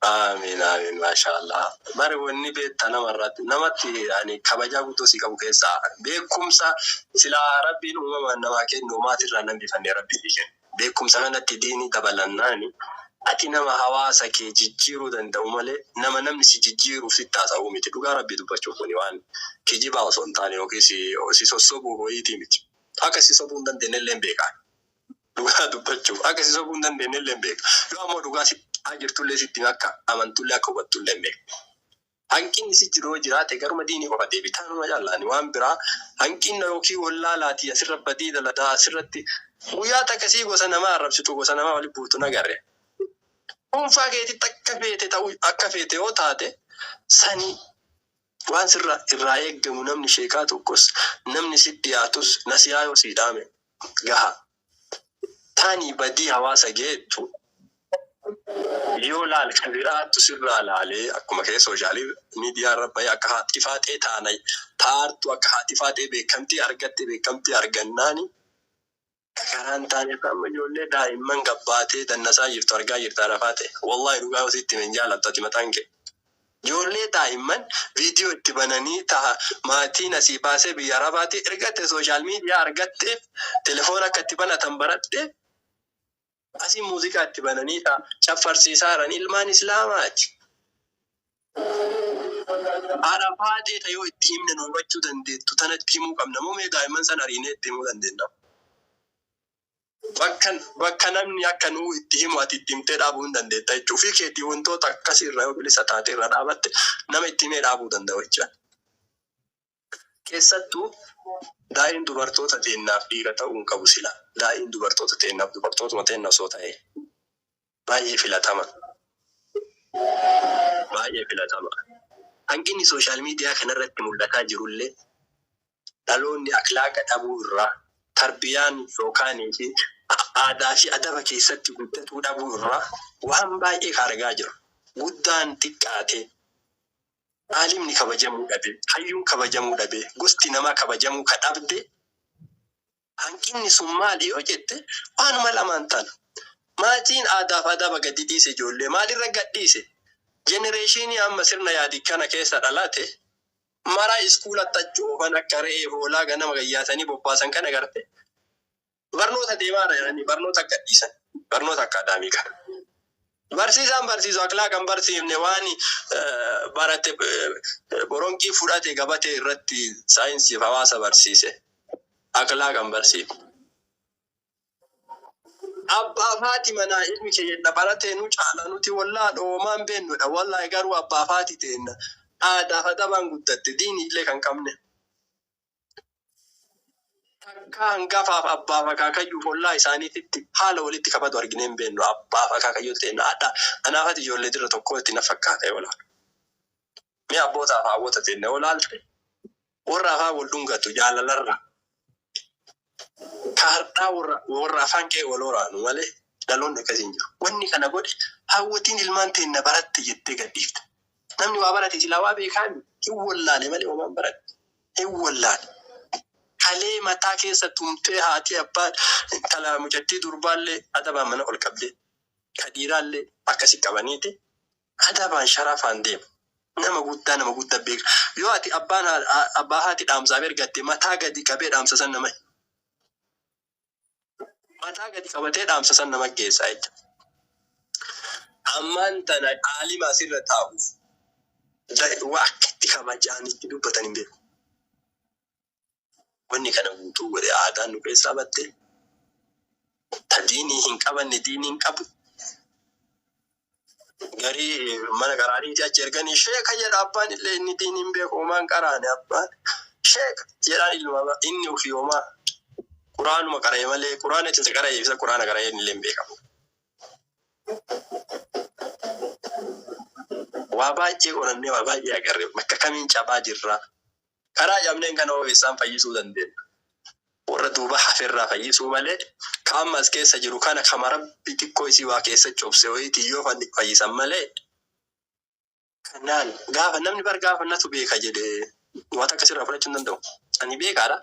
A: Amiin amiin, maashaallah. Bari wanni beektaa namarratti namatti ani kabajaa guutuu si qabu keessaa beekumsa silaa Rabbiin uumamaan namaa kennu maatirraa nan bifannee Rabbii fi kennu. Beekumsa kanatti diinii dabalannaani ati nama hawaasa kee jijjiiruu danda'u malee nama namni si jijjiiruuf sitti haasa'uu miti. Dhugaa Rabbii dubbachuuf kuni waan kijibaa osoo hin taane yookiin si sossobuu wayiitii miti. Akka si sobuu hin dandeenye illee beekaa. Dhugaa dubbachuuf akka si sobuu hin dandeenye illee beeka. Yoo ammoo dhugaa si jirtullee sitti akka amantullee akka hubattullee beeka. Hanqinni si jiru yoo jiraate garuma diinii qofa deebi. Taanuma jaallaani waan biraa hanqinna yookiin wallaalaatii asirra badii daladaa asirratti guyyaa takkasii gosa namaa arrabsitu gosa namaa walitti buutu nagarre. Dhuunfaa keetitti akka feete ta'uu akka feete yoo taate sani waan sirra irraa eeggamu namni sheekaa tokkos namni sitti dhiyaatus nasiyaa yoo sii dhaame gaha. Taanii badii hawaasa geettu yoo laal ka biraattu sirraa laalee akkuma kee social media irra bahee akka haati faaxee taana taartu akka haati faaxee beekamtii argatte beekamtii argannaani karaan taaneef amma ijoollee daa'imman gabbaatee dannasaa jirtu argaa jirta rafaate. Wallahi dhugaa yoo sitti hin jaalattu ati mataan kee. Ijoollee daa'imman viidiyoo itti bananii taha maatiin asii baasee biyya Arabaatti ergatte social media argatteef telefoona akka itti banatan baradhe asii muuziqaa itti bananii ta'a caffarsiisaa jiran ilmaan Islaamaati. Haadha faaxee ta'ee yoo itti himne nu hubachuu dandeettu tanatti himuu qabna moo mee daa'imman sana ariinee itti himuu dandeenya? Bakka namni akka nuu itti himu ati itti himtee dhaabuu hin dandeetta jechuudha. Ofii keetii wantoota akkasii irraa yoo bilisa taate irraa dhaabatte nama itti himee dhaabuu danda'u jechuudha. Keessattuu daa'im dubartoota teennaaf dhiira ta'uu hin qabu sila. Daa'im dubartoota teennaaf dubartootuma teenna osoo ta'e baay'ee filatama. Baay'ee filatama. Hanqinni social media kanarratti mul'ataa jirullee dhaloonni akhlaaqa dhabuu irraa tarbiyaan yookaan fi aadaa fi adaba keessatti guddatuu dhabuu irraa waan baay'ee argaa jiru. Guddaan xiqqaate, aalimni kabajamuu dhabe, hayyuun kabajamuu dhabe, gosti namaa kabajamuu ka dhabde hanqinni sun maali yoo jette waanuma lamaan tana. Maatiin aadaa fi adaba gadi dhiise ijoollee maalirra gadhiise? Generation amma sirna yaadi kana keessa dhalate mara iskuulatti achi oofan akka re'ee hoolaa ganama gayyaatanii bobbaasan kana garte barnoota deemaa jiranii barnoota gadhiisan barnoota akkaadaamii kana. Barsiisaan barsiisu akhlaaqa hin barsiifne waan barate boronqii fudhate gabatee irratti saayinsiif hawaasa barsiise akhlaaqa hin barsiifne. Abbaa faati manaa ilmi keenya baratee nu caala nuti wallaa dhoomaan beennudha. Wallaahi garuu abbaa faati teenna aadaa fi adabaan guddatte diinii illee kan qabne. Takka hangafaaf abbaaf akaakayyuuf ollaa isaaniititti haala walitti qabatu arginee hin beeknu. Abbaaf akaakayyuu ta'e haadha anaafati ijoollee dirra tokko itti na fakkaata yoo laalu. Mee abbootaaf haawwota ta'e yoo laalte warra afaan wal dhungatu jaalalarra. Ka har'aa warra afaan kee wal waraanu malee dhaloonni akkasii hin jiru. Wanni kana godhe haawwotiin ilmaan teenna baratte jettee gadhiifte. Namni waa barate silaa waa beekaan hin wallaale malee homaan barate. Hin wallaale. Kalee mataa keessa tumtee haati abbaan intala mucattii durbaallee adabaan mana ol qabdee ka dhiiraallee akkasi qabaniiti adabaan sharafaan deema. Nama guddaa nama guddaa beeka. Yoo ati abbaan abbaa haati dhaamsaaf ergatte mataa gadi qabee dhaamsa san nama mataa gadi qabatee dhaamsa san nama geessaa jechuudha. Ammaan tana aalima asirra taa'uuf waa akka itti kabajaan itti dubbatan hin beeku. Wanni kana guutuu godhe aadaan nu keessaa batte, ta diinii hin qabanne diinii hin qabu. Garii mana qaraaniiti achi erganii sheeka jedha abbaan illee inni diinii hin beeku homaan qaraane abbaan sheeka jedhaan ilma inni ofii homaa quraanuma qara'e malee quraana itti qara'e ibsa quraana qara'e illee hin beekamu. Waa baay'ee qorannee waa baay'ee agarre bakka kamiin cabaa jirra. Karaa cabneen kana hoo eessaan fayyisuu dandeenya? Warra duuba haferraa fayyisuu malee ka amma as keessa jiru kana kama rabbi xiqqoo isii waa keessa cobse wayiitiin yoo fayyisan malee kanaan gaafa namni bar gaafa natu beeka jedhe waan takka sirraa fudhachuu hin danda'u. Ani beekaadha.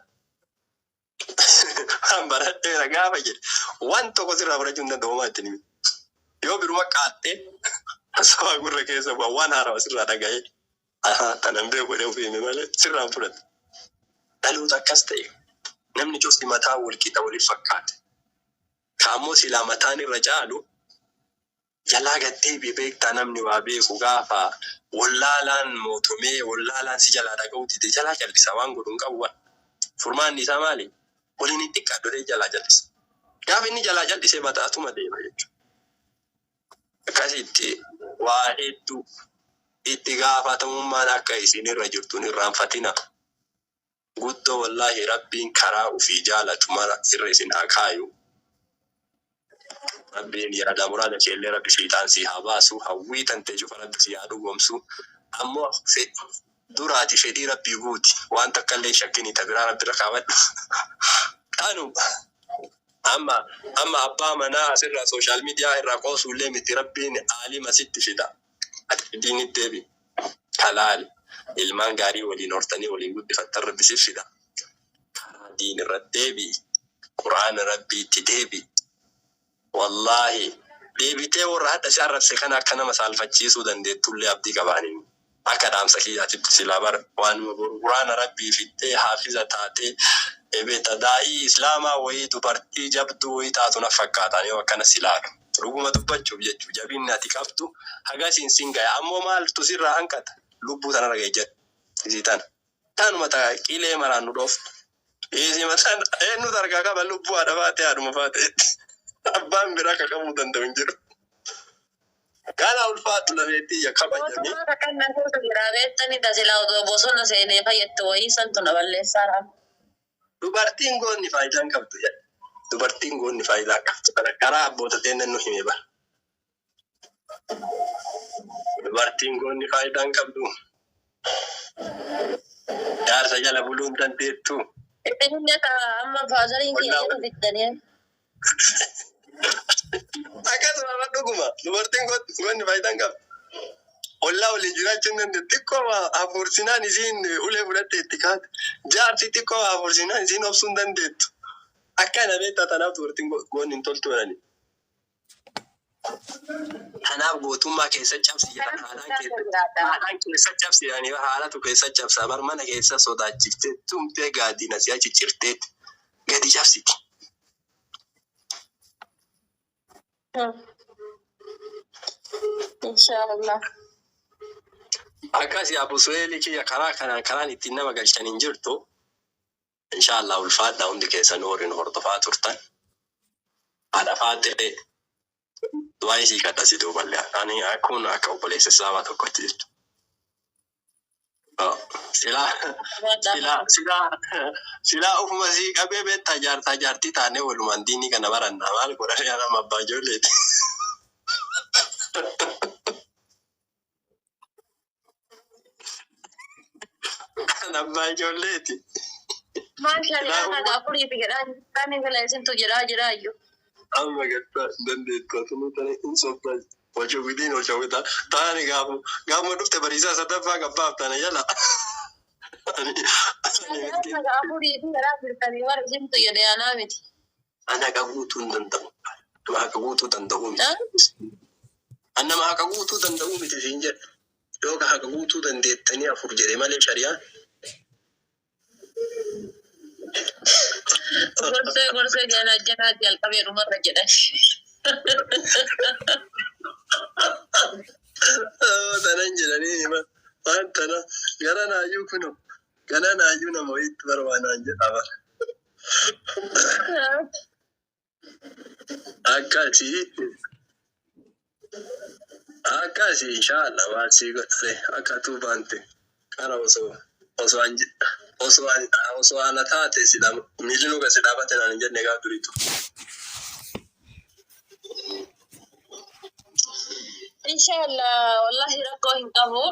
A: Waan baradheera gaafa jedhe waan tokko sirraa fudhachuu hin danda'u homaa ittiin himi. Yoo biruma qaaxxee sabaa gurra keessa bu'a waan haarawa sirraa dhaga'ee ahaa tanan beeku jedhee ofii hime malee sirraa hin fudhatu. Dhaloota akkas ta'e namni cufti mataa wal qixa waliif fakkaate. Ka ammoo silaa mataan irra caalu jalaa gad deebi'e beektaa namni waa beeku gaafa wollaalaan mootomee wollaalaan si jalaa dhaga'uu dide jalaa callisa waan godhu hin qabu bar. Furmaanni isaa maali? Waliin hin xiqqaadhu jedhee jalaa callisa. Gaafa inni jalaa callise bataatuma deema jechuudha. Akkasitti waa hedduu itti gaafatamummaan akka isin irra jirtu hin irraanfatina. Guddoo wallaahi Rabbiin karaa ufii jaalatu mara irra isin haa kaayu. Rabbiin yaadaa muraada keellee Rabbi fiixaan sii haa baasu. Hawwii tantee cufa Rabbi sii haa dhugoomsu. Ammoo dura ati fedhii Rabbii guuti. Waan takkallee hin shakkinii ta biraa Rabbi irra kaawwadhu. Kanuma. Amma amma abbaa manaa asirraa social media irraa qoosuullee miti Rabbiin aalima sitti fida. Ati diinitti deebi. Halaali. Ilmaan gaarii waliin hortanii waliin guddifattan Rabbi siif fida. Karaa diin irratti deebi'i. Qur'aana Rabbiitti deebi'i. Wallaahi deebitee warra hadha si arrabse kana akka nama saalfachiisuu dandeettullee abdii qaba anin. Akka dhaamsa kiyyaatitti silaa bar waanuma boru Qur'aana Rabbii fixxee haafiza taatee beekta daa'ii Islaamaa wayii dubartii jabduu wayii taatu na fakkaata ani yoo akkana si laalu. Dhuguma dubbachuuf jechu jabinni ati qabdu hagasiin sin gaya ammoo maaltu sirraa hanqata lubbuu tanarra geejjadhu isii tana tanuma ta qilee maraan nu dhooftu isima tana eenyutu harkaa qaba lubbuu haadha faatee haadhuma faateetti abbaan biraa ka qabuu danda'u hin jiru. Kana ulfaadhu lafeettiyya kabajami.
B: Mootummaa takkan na keessa jira beektani tasilaa otoo bosona seenee fayyadtu wayii santu na balleessaadha.
A: Dubartiin goonni faayidaa hin qabdu jedhe. Dubartiin goonni faayidaa qabdu kana karaa abboota teennan nu hime bara. Dubartiin goonni faayidaa hin qabdu. Jaarsa jala buluu hin dandeettu.
B: Isin ka amma faazariin kiyya
A: Ollaa
B: jedhu
A: waliin.
B: fiddanii.
A: Akkasuma amma dhuguma dubartiin goonni faayidaa hin qabdu. Ollaa waliin jiraachuu hin dandeettu. Xiqqoo hafuursinaan isiin ulee fudhattee itti kaate. Jaarsi xiqqoo hafuursinaan isiin obsuu hin dandeettu. Akkana beektaa tanaaf dubartiin goonni hin toltu jedhani. Kanaaf gootummaa keessa cabsi jedhan haadhaan keessa haadhaan keessa cabsi jedhanii haadhatu keessa cabsa bar mana keessa sodaachiftee tumtee gaadiina si'a ciccirteet gadi cabsiti.
B: Inshaallah.
A: Akkasi Abu Suheeli kiyya karaa kanaan karaan ittiin nama galchan hin jirtu. Inshaallah ulfaadhaa hundi keessanuu warri nu hordofaa turtan. Haadha faaxee du'aa isii kadha si duuballee. Ani kun akka obboleessa Islaamaa tokkotti jechuudha. Silaa silaa silaa silaa ufuma sii qabee beektaa, jaartaa jaartii taanee walumaan diinii kana barannaa, maal godhanii, anama abbaa ijoolleeti. Kan abbaa ijoolleeti.
B: Maal shari'aa haga afuriiti jedhaa kan fila isintu jedhaa jiraayyuu.
A: Amma gattaa dandeettu atunuu tana hin sobdaa. Wajjawwitiin wajjawwitaa taani gaafu gaafuma dhufte bariisaa sadaffaa gabbaaf tana jala.
B: Shari'aa haga afuriiti jedhaa jirtanii warra isintu jedhee anaa miti.
A: Ana haqa guutuu hin danda'u. Nama haqa guutuu danda'u miti. An nama haqa guutuu danda'u miti siin jedha. Yoo ka haqa guutuu dandeettanii afur jedhe malee shari'aan.
B: Gorsee gorsee janaa janaa jalqabee dhumarra jedhan.
A: Tanan jedhanii hima. Waan tana gara naayyuu kuno gara naayyuu nama wayiitti barbaanaan jedha bara. Akkasii akkasii, inshallah waan sii godhare akka tuu baante qara osoo an osoo an osoo ana taate sila miilli nuga si dhaabate naan hin jenne gaaf duriitu.
B: Inshallah, wallahi rakkoo hin qabu.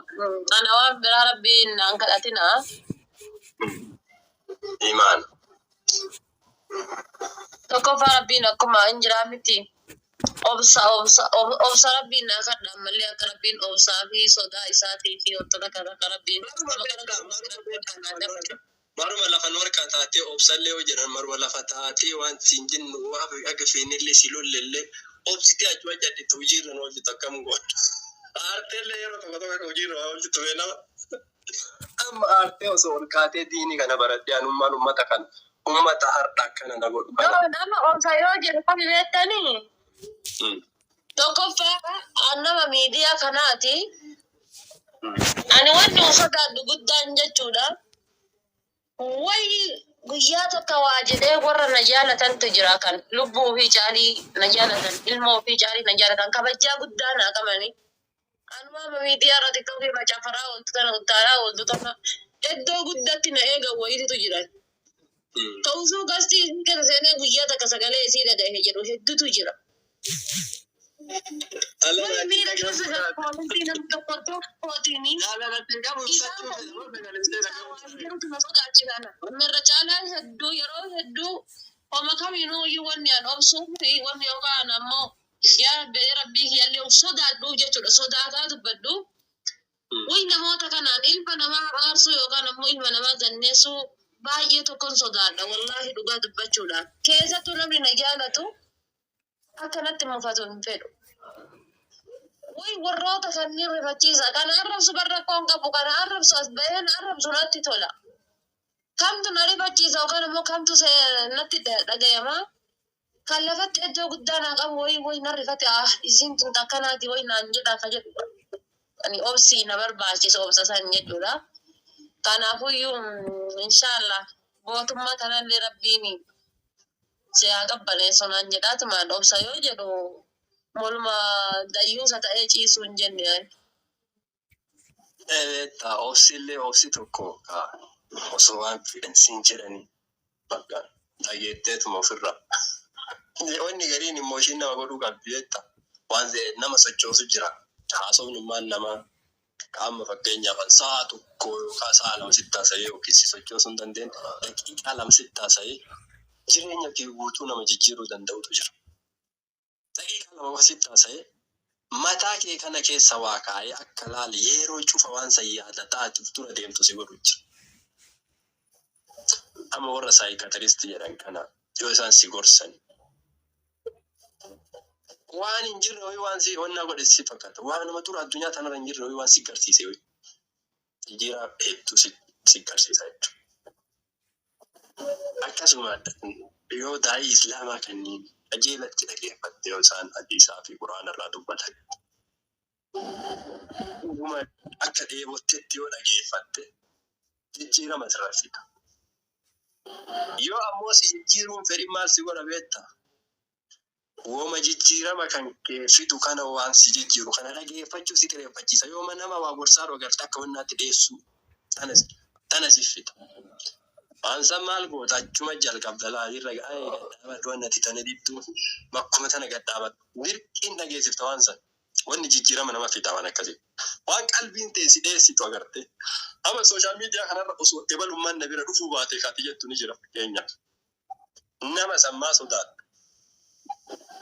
B: Ana waan biraa rabbiin naan kadhatina.
A: Imaan.
B: Tokkoffaa rabbiin akkuma hin jiraa miti. Obsa obsa obsa rabbiin naa kadha, ammallee akka rabbiin obsaa fi sodaa isaatii fi wantoota kana akka rabbiin
A: nama. Maruma lafa nu harkaa taatee obsallee yoo jedhan, maruma lafa taatee waan siin jennu waa akka feenillee si lollellee obsitee achuma jadhitu hojiirra nu hojjetu akkam goona. Aarteellee yeroo tokko tokko akka hojiirra waa hojjetu feenama. Amma aartee osoo ol kaatee diinii kana baradhee anummaan ummata kana ummata har'a akkana na godhu kana.
B: Yoo nama obsa yoo jedhu kami beektanii? Tokkoffaa an nama miidiyaa kanaati. Ani wanni hin sodaadhu guddaan jechuudha. Wayi guyyaa tokko waa jedhee warra na jaalatantu jira, kan lubbuu ofii caalii na jaalatan, ilmoo ofii caalii na jaalatan, kabajaa guddaa naa qabani. Anuma amma miidiyaa irra TikTokii macafaraa ooltu tana, uttaalaa ooltu tana, iddoo guddatti na eegan wayiitu jiran. Ta'usuu gastii isii keessa seenee guyyaa takka sagalee isii dhagahe jedhu hedduutu jira. Wayi miira keessa koomentii namni tokko tokkootiin
A: Jaalalatti qabu
B: isaan
A: ibsachuu
B: kan
A: fedha sagalee ishee dhaga'uu
B: waan jirutu na sodaachisan. Inni irra caalaa hedduu yeroo hedduu homa kamiinuu iyyuu wanni an obsuu fi wanni yookaan ammoo yaa Rabbi rabbii kiyyallee of sodaadhuuf jechuudha. Sodaataa dubbadhu. Wayi namoota kanaan ilma namaa aarsuu yookaan ammoo ilma namaa ganneessuu baay'ee tokkon sodaadha. Wallaahi dhugaa dubbachuudhaan. Keessattuu namni na jaalatu akkanatti mufatu hin fedhu. Wayi warroota kanneen rifachiisa. Kana arrabsu bar rakkoon qabu. Kana arrabsu as baheen arrabsu natti tola. Kamtu na rifachiisa yookaan immoo kamtu natti dhagayama? Kan lafatti iddoo guddaa naa qabu wayi wayi na rifate, ah isiin tun takkanaati wayi naan jedha ka jedhu. Ani obsii na barbaachisa, obsa san jechuudha. Kanaafuyyuu inshaallah gootummaa kanallee rabbiin si haa qabbaneessu naan jedhaatumaan obsa yoo jedhu moluma dayyuusa ta'ee ciisuu hin jenne.
A: Beektaa, obsillee obsi tokko osoo waan fedhan siin jedhanii bakka dhageetteetuma ofirra. Wanni gariin immoo ishiin nama godhuu qabdi beektaa. Waan nama sochoosu jira. Haasofnummaan namaa qaama, fakkeenyaaf sa'a 1 yookaan sa'a 2 sitti haasa'ee yookiin si sochoosuu hin dandeenye, daqiiqaa 2 sitti haasa'ee jireenya kee guutuu nama jijjiiruu danda'utu jira. Daqiiqaa 2 qofa sitti haasa'ee mataa kee kana keessa waa kaa'ee akka laali yeroo cufa waan san yaadataa ati dura deemtu si godhu jira. Amma warra psychiatrist jedhan kana yoo isaan si gorsan waan hin jirre wayii waan si wannaa godhe si fakkaata. Waanuma dura addunyaa tanarra hin jirre wayii waan si garsiise wayii jijjiiraa hedduu si garsiisa jechuudha. Akkasuma yoo daa'ii islaamaa kanneen qajeelatti dhageeffatte, yoo isaan hadiisaa fi quraana irraa dubbatan dhuguma akka dheebottetti yoo dhageeffatte jijjiirama sirra fida. Yoo ammoo si jijjiiruun fedhin maal si godha beektaa? Wooma jijjiirama kan kee fidu kana, waan si jijjiiru kana dhageeffachuu si xireeffachiisa. Yooma nama waa gorsaa agarte akka wannaatti dhiyeessuu Tana si fixa. Waan san maal goota achuma jalqabda laayirra ga'ee gadhaabadhu waan ati tana diddu bakkuma tana gadhaabadhu. Dirqiin dhageessifta waan san. Wanni jijjiirama nama fixa waan akkasii. Waan qalbiin ta'e si dheessitu agarte. Amma social media kanarra osoo ebalummaan na bira dhufuu baate kaati jettu ni jira fakkeenyaaf. Nama san maa sodaattu?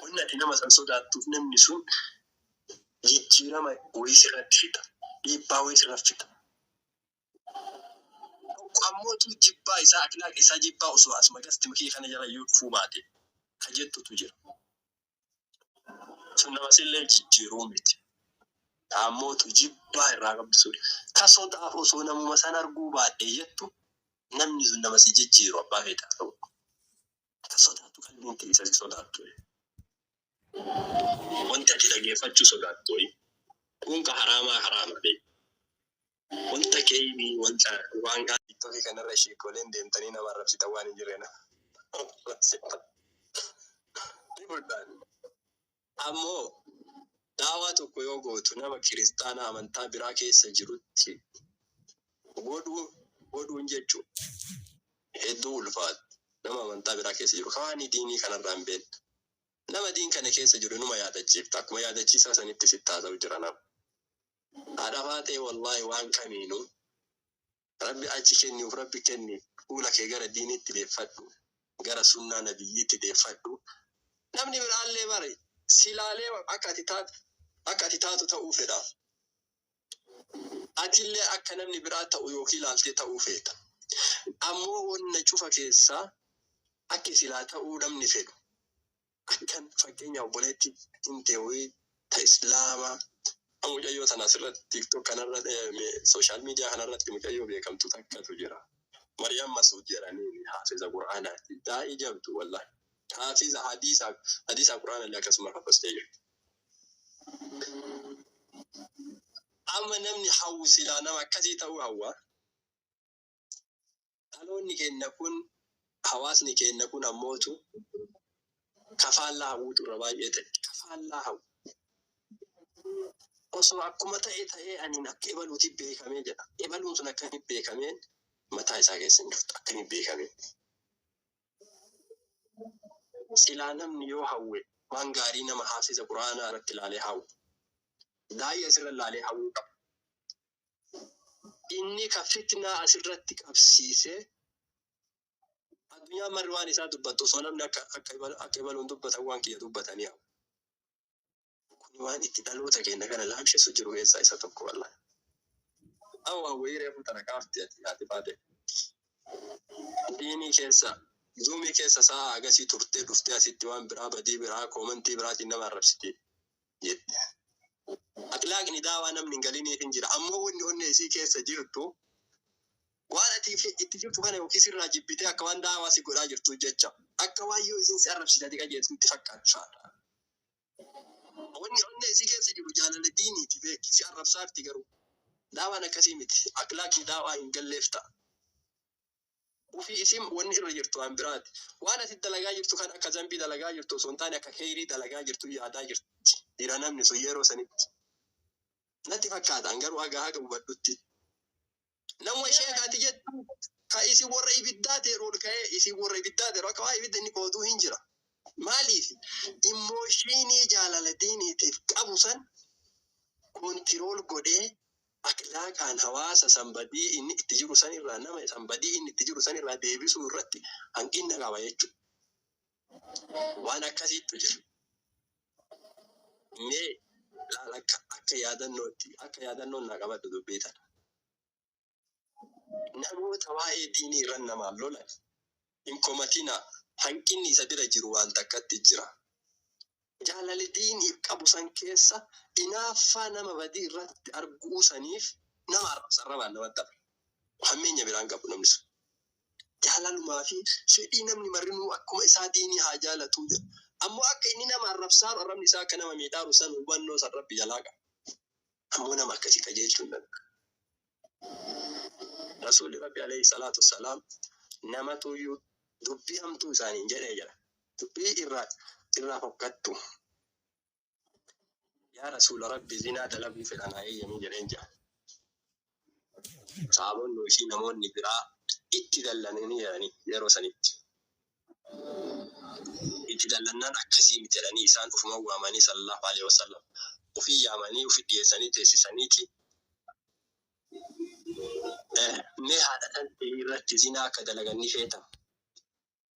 A: Wanni ati nama san sodaattuuf namni sun jijjiirama wayii sirratti fixa. Dhiibbaa wayii sirratti fixa. Tokko ammootu jibbaa isaa akhlaaq isaa jibbaa osoo asuma gasti makii kana jala iyyuu dhufuu baate ka jettutu jira. Sun nama sillee jijjiiruu miti. Ammootu jibbaa irraa qabdu sun. Ka sodaaf osoo namuma san arguu baadhe jettu namni sun nama si jijjiiru abbaa feetaa ta'u. Ka sodaattu qalbiin ta'e isa si sodaattu. Wanti ati dhageeffachuu sodaattu kun ka haraamaa haraama beeku. Wanta keeybii wanta waan gaarii. TikTokii kanarra sheekoleen deemtanii nama arrabsitan waan hin jirre nama arrabsitan. Ni fudhaan. Ammoo daawaa tokko yoo gootu nama kiristaanaa amantaa biraa keessa jirutti godhuun jechuun hedduu ulfaata. Nama amantaa biraa keessa jiru kawaanii diinii kanarraa hin beekne. Nama diin kana keessa jiru numa yaadachiifta. Akkuma yaadachiisaa sanitti sitti haasa'u jira nama. Haadha faatee wallaahi waan kamiinuu Rabbi achi kenniif Rabbi kenniif fuula kee gara diiniitti deeffadhu. Gara sunnaa nabiyyiitti deeffadhu. Namni biraallee bare silaalee akka ati taatu ta'uu fedha. Atillee akka namni biraa ta'u yookiin ilaaltee ta'uu feeta. Ammoo wanna cufa keessaa akki silaa ta'uu namni fedhu. Akkan fakkeenya obboleetti himte wayii ta Islaamaa. Mucayyoo tana asirratti TikTok kanarra social media kanarratti mucayyoo beekamtu takkatu jira. Maryam Masuud jedhanii haafiza Qur'aanaati. Daa'ii jabdu wallahi. Haafiza hadiisa Qur'aana illee akkasuma hafastee jirti. Amma namni hawwu silaa nama akkasii ta'uu hawwa. Dhaloonni keenya kun hawaasni keenya kun ammootu kafaallaa hawwutu irra baay'ee ta'e. Kafaallaa hawwu. Osoo akkuma ta'e ta'ee aniin akka ebaluuti beekamee jedha. Ebaluun sun akkamitti beekameen mataa isaa keessa hin jirtu. Akkamitti beekamee? Silaa namni yoo hawwe waan gaarii nama haafiza Qur'aanaa irratti ilaalee hawwu. Daa'ii asirra ilaalee hawwuu qaba. Inni ka fitnaa asirratti qabsiisee addunyaa marri waan isaa dubbattu osoo namni akka ebaluun dubbatan waan kiyya dubbatanii hawwu. Kuni waan itti dhaloota keenya kana laamsessu jiru keessaa isa tokko wallahi. Amma waan wayii reefu tana kaafti ati haati baate. Diinii keessa zuumii keessa sa'a agasii turtee dhuftee asitti waan biraa badii biraa commentii biraatiin nama arrabsite jette. Akhlaaqni daawaa namni hin galiniif hin jira. Ammoo wanni onnee isii keessa jirtu waan ati itti jirtu kana yookiin sirraa jibbitee akka waan daawaa si godhaa jirtu jecha. Akka waan yoo isin si arrabsite ati qajeeltu itti fakkaatti faadha. Wanni onnee isii keessa jiru jaalala diiniiti beeki. Si arrabsaarti garuu. Daawaan akkasii miti. Akhlaaqni daawaa hin galleef ta'a. Ufii isin wanni irra jirtu waan biraati. Waan ati dalagaa jirtu kan akka zambii dalagaa jirtu osoo hin taane akka kheyrii dalagaa jirtu yaadaa jirti. Jira namni sun yeroo sanitti. Natti fakkaata garuu haga haga hubadhutti. Nama sheekaati jettu ka isin warra ibiddaa ta'e ol ka'ee isin warra ibiddaa ta'e akka waa ibidda inni qooduu hin jira. Maaliif emotionii jaalala diiniitiif qabu san control godhee akhlaaqaan hawaasa sanbadii inni itti jiru san irraa nama sanbadii inni itti jiru san irraa deebisuu irratti hanqina qaba jechuudha. Waan akkasiitu jira. Mee laal akka yaadannoon naa qabadhu dubbii tana. Namoota waa'ee diinii irra namaan lolan hin komatinaa hanqinni isa bira jiru waan takkatti jira. Jaalala diiniif qabu san keessa inaaffaa nama badii irratti arguu saniif nama arrabsa arrabaan namatti dabra. Hammeenya biraan qabu namni sun. Jaalalumaa fi fedhii namni marinuu akkuma isaa diinii haa jaalatuu jedha. Ammoo akka inni nama arrabsaaru arrabni isaa akka nama miidhaaru san hubannoo san Rabbi jalaa qaba. Ammoo nama akkasii qajeelchuu hin danda'u. Rasuulli Rabbi alayhi salaatu wassalaam namatuyyuu dubbii hamtuu isaaniin jedhee jira. Dubbii irraa fokkattu. Yaa Rasuula Rabbi zinaa dalaguu fedha naa eeyyamii jedheen jira. Sahaabonni fi namoonni biraa itti dallananii jedhanii yeroo sanitti. Itti dallannaan akkasii miti jedhanii isaan ufuma waamanii sallallahu alaihi wasallam ofii yaamanii ofi dhiyeessanii teessisaniiti. Mee haadha tan irratti zinaa akka dalagan ni feeta.